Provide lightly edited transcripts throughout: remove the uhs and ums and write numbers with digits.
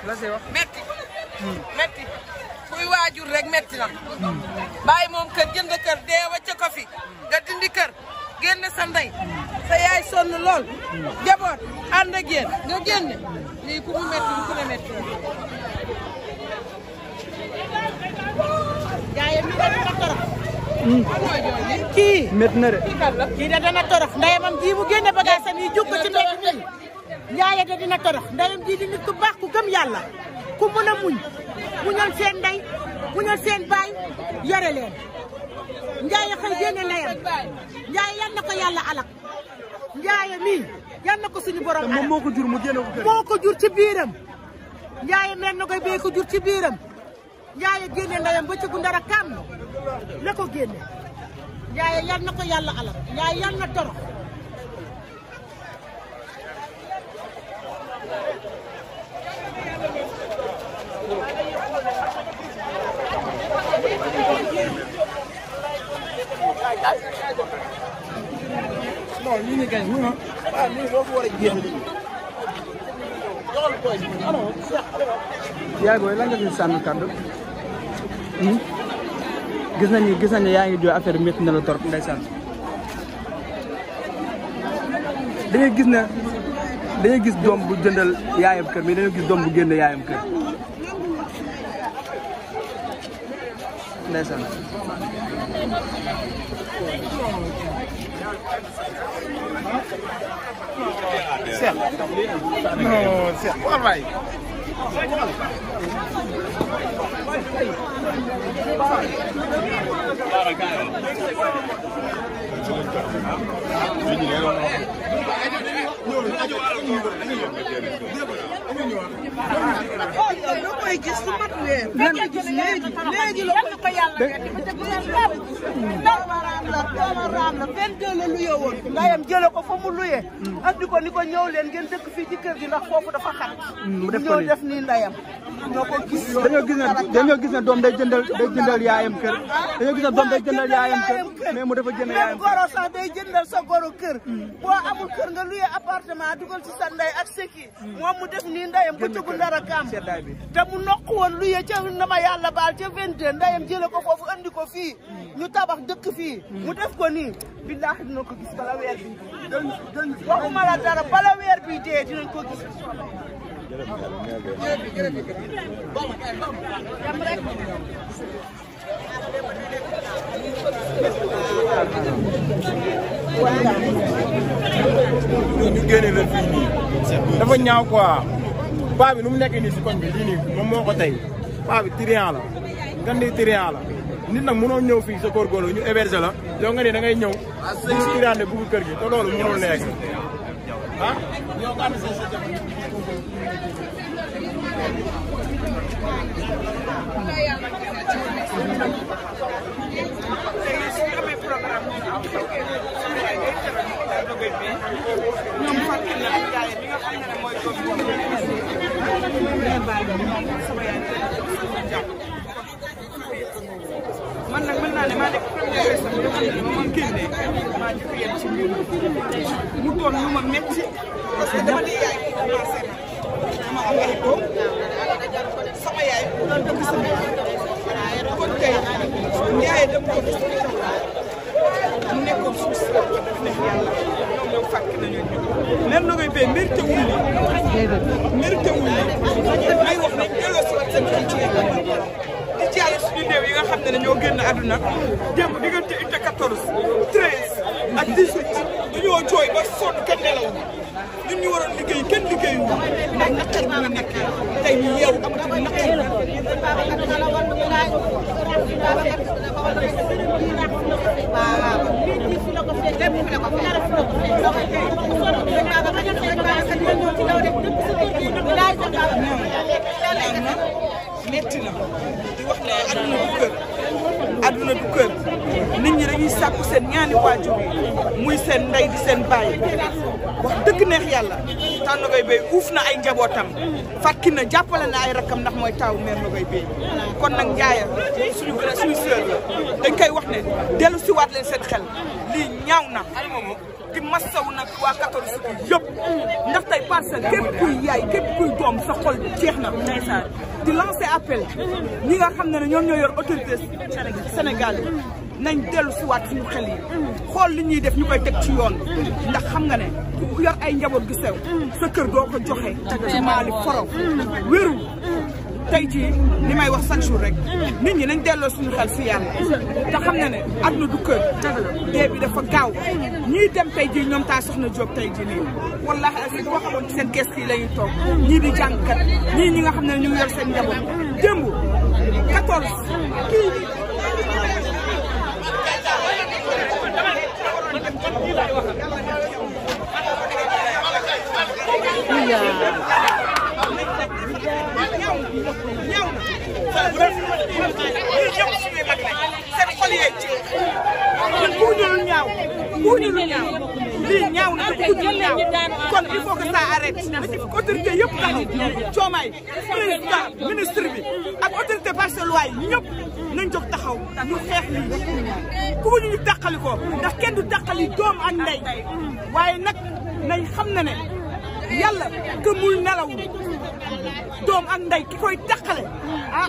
la say wax metti metti kuy waajur rek metti na bàyyi moom kër jënd kër dee wacce ko fi nga dindi kër génne sa ndey sa yaay sonn lool jaboot ànd ak yéen nga génne lii ku mu metti ku ne metti yaay mi dana torox kii métti na de kii da dana torox ndeyamam ji mu génne bagage am yi jóg ko ci mbedd mi Ndiaye da dina torox ndeyam ji di nit ku baax ku gëm yàlla ku mën a muñal seen ndey muñal seen baay yore leen Ndiaye xëy génne ndeyam Ndiaye yal na ko yàlla alak Ndiaye mii yal na ko suñu borom alak moom moo ko jur mu génne ko kër moo ko jur ci biiram Ndiaye mel na koy bee ko jur ci biiram Ndiaye génne ndeyam ba ci gu ndara kam la ko génne Ndiaye yal na ko yàlla alak Ndiaye yal na torox non ñu ngi gañ ñu ah ñu boo ko war a génn yaay booy lan nga gis sànni kàddu gis nañu yaa ngi jooy affaire métti na la torop ndeysaan dañuy gis doom bu jëndal yaayam kër mais dañoo gis doom bu génn yaayam kër ndeysaan Cheikh non Cheikh waay koy gis su mat weer léegi la ko yàlla raam la 22 la luye woon ndayam jële ko fa mu luye andi ko ni ko ñëw leen ngeen dëkk fii ci kër gi ndax foofu dafa xat ñëw def nii ndayam ñoo ko gis dañoo gis ne doom day jëndal yaayam kër dañoo gis ne doom day jëndal yaayam kër mais mu dafa jënd yaayam kër goro sax day jëndal sa goro kër boo amul kër nga luye appartement dugal ci sa ndey ak seki moom mu def nii ndayam ba tëggu ndara kaam te mu nokk woon luye ca nama yàlla baal ca 22 ndayam jële ko foofu andi ko fii ñu tabax dëkk fii mu def ko nii billaahi dina ko gis bala weer bi waxuma la dara bala weer bi dee dinañ ko gis ñu génne la fii nii dafa ñaaw quoi paa bi nu mu nekk nii si koñ bi lii nii moom moo ko tey paa bi trian la nga ni trian la nit nag mënoo ñëw fii sa góorgóorlu ñu héberger la yow nga ne da ngay ñëw di trian de bugg kër gi te loolu mënul nekk ah yow nga am sa ñoom fàttali na Ndiaye mi nga xam ne mooy doom man nag mën naa ne maa nekk première personne bi nga xam ne moom génnee maa njëkk a yem ci mbir mu doon lu ma métti parce que dama di yaay commencé na dama am ay doom sama yaay doon dëkk sama kon tey Ndiaye dem ko mu nekkoon suuf si ko def neex yàlla ñoom ñoom fàkk nañu leen na koy bee mérité wul li ay wax nañ delloo si wat seen xel ci di jaale suñu néew yi nga xam ne dañoo génn àdduna démb diggante unité 14 13 ak 18 dañoo jooy ba sonn kenn nelaw ñun ñu waroon liggéey kenn liggéeyu ndax naqar bi nga nekk tey ñu yeewu amatuñu naqar metti na di wax ne adduna du kër nit ñi dañuy sàkku seen ñaani waajur yi muy seen ndey di seen baay wax dëgg neex yàlla taw na koy béy uuf na ay njabootam fàkki na jàppale na ay rakkam ndax mooy taw meer na koy béy kon nag Ndiaye suñu gën a suñu sœur la dañ koy wax ne dellu si waat leen seen xel lii ñaaw na di masaw nag waa 14 bi yëpp ndax tey Parcelles képp kuy yaay képp kuy doom doom sa xol jeex na. di lancer appel ñi nga xam ne ñoom ñoo yor autorité Sénégal nañ dellu si waat suñu xel yi xool li ñuy def ñu koy teg ci yoon ndax xam nga ne ku yor ay njaboot gu sew sa kër doo ko joxe ci maali foro wéru tey jii li may wax chaque jour rek nit ñi nañ delloo suñu xel si yàlla te xam na ne àdduna du kër dee bi dafa gaaw ñii dem tey jii ñoom taa soxna Diop tey jii nii wallaahi asi boo xamoon ci seen kees yi la ñuy toog ñii di jàngkat ñii ñi nga xam ne ñu ngi yor seen njaboot démb 14 kii lii ñaaw na kon il faut que ça arrête autorité yëpp taxaw Diomaye président ministre bi ak autorité parcellois yi ñëpp nañ jóg taxaw ñu xeex lii ku ñu dàqali ko ndax kenn du dàqali doom ak ndey waaye nag nañ xam na ne yàlla gëmul nelawul doom ak ndey ki koy dàqale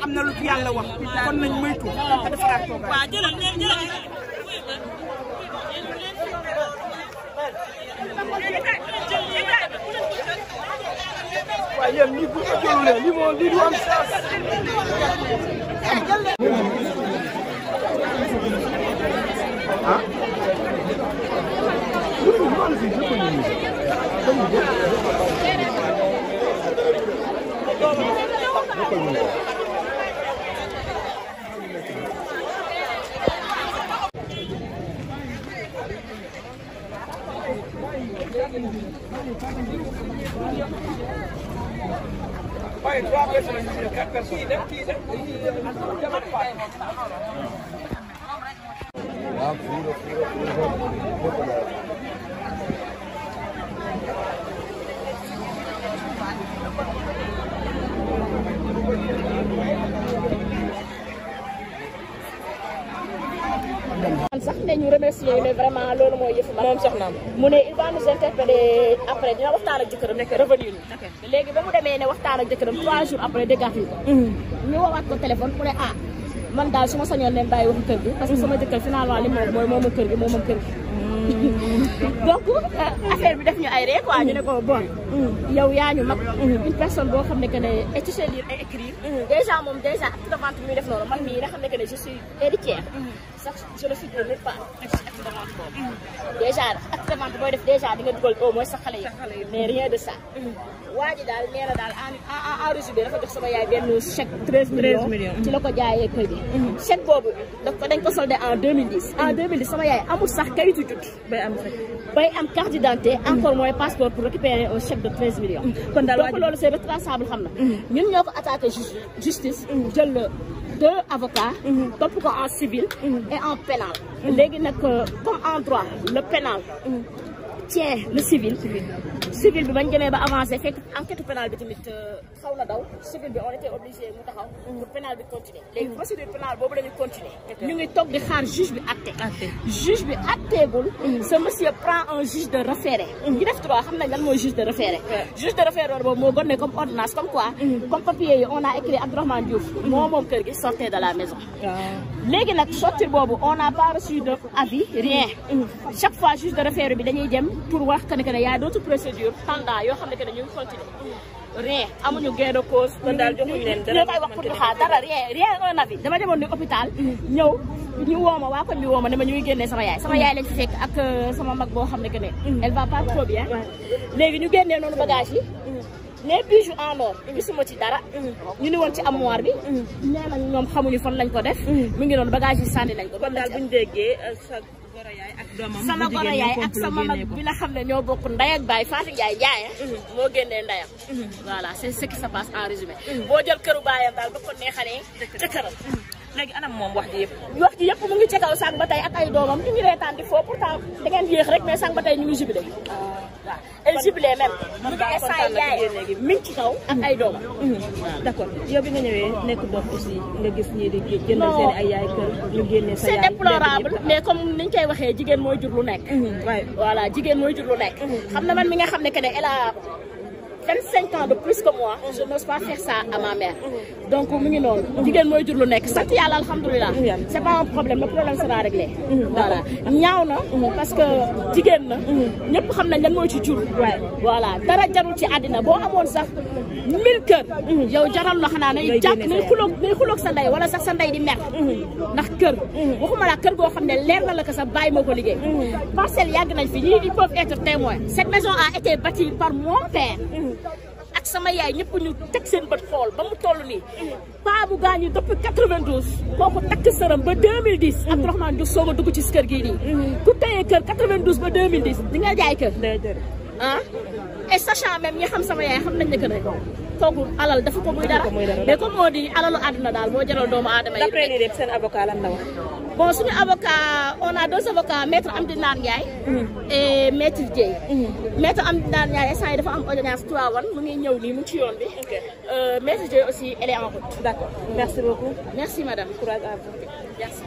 am na lu ci yàlla wax kon nañ moytu te defaraat toogaay. waaye yéen lii bu ko jëlulee lii moom lii du am chance. ah. sax ne ñu remercier ne vraiment loolu mooy yëfu moom soxnaam mu ne il va nous interpeller après dina waxtaan ak jëkkëram nekk revenu ni léegi ba mu demee ne waxtaan ak jëkkëram 3 jours après déggaat ñu ko ñu woowaat ko téléphone mu ne man daal su ma sañoon leen bàyyi waxu kër gi parce que sama jëkkër finalement li moom mooy moom kër gi moom kër gi donc affaire bi def ñu ay ree quoi ñu ne ko bon yow yaa ñu mag une personne boo xam ne que ne tu sais lire et écrire déjà moom déjà acte de vente muy def noonu man mii nga xam ne que ne je suis héritière sax je le figure même pas acte de vente boobu déjà acte de vente booy def déjà di nga dugal au moins sa xale yi mais rien de ça waa ji daal nee na daal en résumé dafa jox sama yaay benn chèque 13 millions ci la ko jaayee kër gi chèque boobu dañ ko soldé en 2010 en 2010 sama yaay amul sax kayitu judd bay am carte d'identité encore mooy passeport pour récupérer un chèque de 13 millions kon daal donc loolu c'est retraçable xam na ñun ñoo ko attaqué justice jël 2 avocats topp ko en civil et en pénal léegi nag comme en droit le pénal tient le civil bi bañ demee ba avancé fekk enquête pénale bi tamit xaw na daw civil bi on était obligé mu taxaw pour pénal bi continuer léegi procédure pénale boobu la ñu continuer ñu ngi toog di xaar juge bi acté juge bi actéegul ce monsieur prend un juge de référé ñu def 3 xam nañ lan mooy juge de référé juge de référé boobu moo gën ne comme ordonnance comme quoi comme papier yi on a écrit Abdourahmane Diouf moom kër gi sortez de la maison léegi nag sortir boobu on n'a pas reçu de avis rien chaque fois juge de référé bi dañuy dem pour wax que ne y a d'autres procédures pendant yoo xam ne que ne ñu ngi continuer rien amuñu gain de cause kon daal joxuñu leen dara koy wax pour ñu xaar dara rien un avis dama demoon ni hôpital ñëw ñu wooma waa koñ bi wooma ne ma ñu ngi génnee sama yaay lañ fi fekk ak sama mag boo xam ne que ne elle va pas trop bien léegi ñu génnee noonu bagage yi les bijoux en or gisuma ci dara ñu ni woon ci armoire bi nee nañ ñoom xamuñu fan lañ ko def mu ngi noonu bagage yi sànni nañ ko kon daal buñu déggee sama goro yaay ak sama mag bi nga xam ne ñoo bokk ndey ak baay Fatou Ndiaye Ndiaye moo génnee ndeyam voilà c'est ce qui se passe en résumé boo jël këru baayam daal ba ko neexalee jëkkëram léegi anam moom wax ji yëpp mu ngi ci kaw sànq ba tey ak ay doomam ñu ngi reetaan di foo pourtant da ngeen yéex rek mais sànq ba tey ñu ngi jubilé waaw elle jubilé même ñu ngi instant yaay mi ngi ci kaw ak ay doomam d'accord yow bi nga ñëwee nekk doom aussi nga gis ñii di jëndal seen ay yaay kër ñu génnee sa yaay c'est déplorable mais comme niñ koy waxee jigéen mooy jur lu nekk voilà jigéen mooy jur lu nekk xam na man mi nga xam ne que ne elle a 25 ans de plus que moi je n'ose pas faire ça à ma mère donc mu ngi noonu jigéen mooy jur lu nekk sant yàlla alhamdulilah c'est pas un problème le problème sera réglé voilà ñaaw na parce que jigéen na ñëpp xam nañ lan mooy ci jur voilà dara jarul ci àddina boo amoon sax 1000 kër yow jaral la xanaa nay jàpp nay xuloog sa ndey wala sax sa ndey di mer ndax kër waxuma la kër goo xam ne leer na la que sa bàyyi moo ko liggéey parcelle yàgg nañ fi ñii ils peuvent être témoins cette maison a été bâtie par mon père ak sama yaay ñëpp ñu teg seen bët xool ba mu toll nii paa bu gaañu depuis 92 kooku takk sëram ba 2010 Abdourahmane Diouf soog a dugg ci kër gii nii ku téye kër 92 ba 2010 di nga jaay kër ah et sachant même ñi xam sama yaay xam nañ ne que ne kooku alal dafa ko muy dara mais comme on dit alalu àdduna daal moo jaral doomu aadama yi. d'après lii seen avocat lan la wax. bon suñu avocat on a 2 avocats maître Amdi Nar Ndiaye et maître Dieye. maître Amdi Nar Ndiaye instant yi dafa am audience 3-1 mu ngi ñëw nii mu ci yoon bi. maître Dieye aussi elle est en route. d'accord merci beaucoup. merci madame. courage à vous. merci.